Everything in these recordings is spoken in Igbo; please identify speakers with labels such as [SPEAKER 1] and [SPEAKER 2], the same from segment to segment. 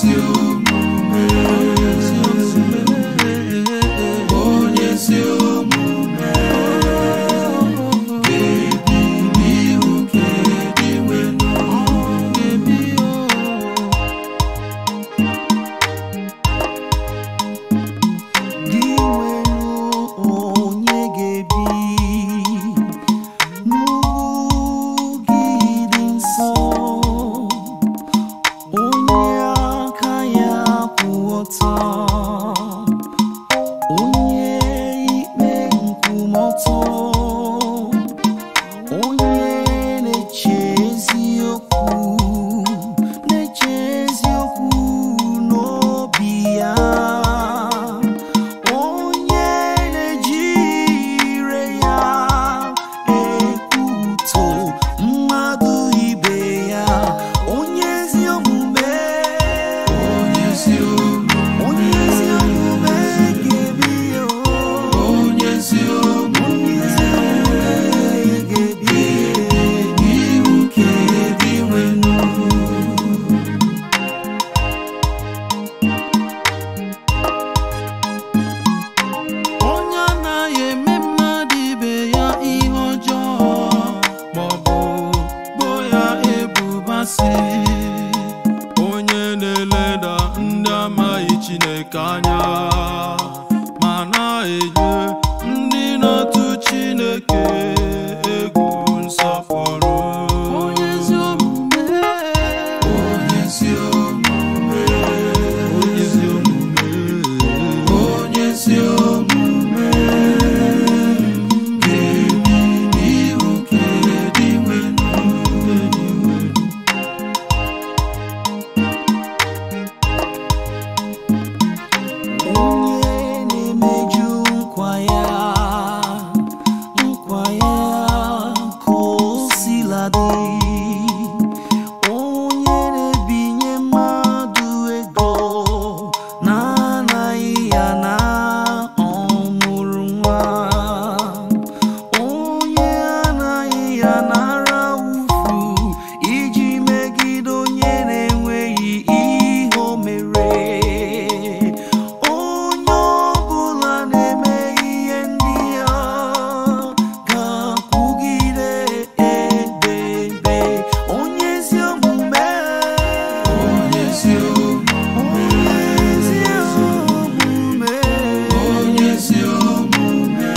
[SPEAKER 1] ezi omume, onye ezi omume ga-ebi n'ihu nke Dinwenụ.
[SPEAKER 2] Dinwenụ, onye ga-ebi n'ugwu gị dị nsọ, onye aka ya kwụ ọtọ, onye ikpe nkwụmọtọ, onye na-eche eziokwu, na-eche eziokwu n'obi ya, onye na-eji ire ya ekwutọ mmadụ ibe ya, onye ezi omume,
[SPEAKER 1] Onye ezi omume,
[SPEAKER 2] onye ezi omume ga-ebi ya,
[SPEAKER 1] onye ezi omume
[SPEAKER 2] onye ezi omume ga-ebi ya.
[SPEAKER 1] n'ihu nke Dinwenụ.
[SPEAKER 3] Onye anaghị eme mmadụ ibe ya ihe ọjọọ maọbụ bo ya ebubo asị, onye na-eleda ndị amaghị Chineke anya ma na-enye ndị na-atụ Chineke egwu nsọpụrụ. Onye ezi omume,
[SPEAKER 1] Onye ezi omume,
[SPEAKER 3] onye ezi omume,
[SPEAKER 1] onye ezi omume ga-ebi n'ihu nke Dinwenụ.
[SPEAKER 2] Onye na-emeju nkwa ya, nkwa ya ka o sila dị, onye na-ebinye mmadụ ego na-anaghị ya na ọmụrụ nwa, onye anaghị ya nara wufu iji megide onye na-enweghị ihe o mere. Onye ọbụla na-eme ihe ndị a ga-akwụgide edebe. Onye ezi omume,
[SPEAKER 1] Onye ezi omume,
[SPEAKER 2] onye ezi omume,
[SPEAKER 1] onye ezi omume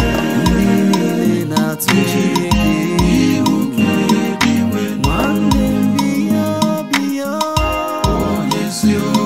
[SPEAKER 2] ndị niile na-atụ Chineke
[SPEAKER 1] n'ihu nke Dinwenụ.
[SPEAKER 2] nwanne m, biya biya.
[SPEAKER 1] Onye ezi omume.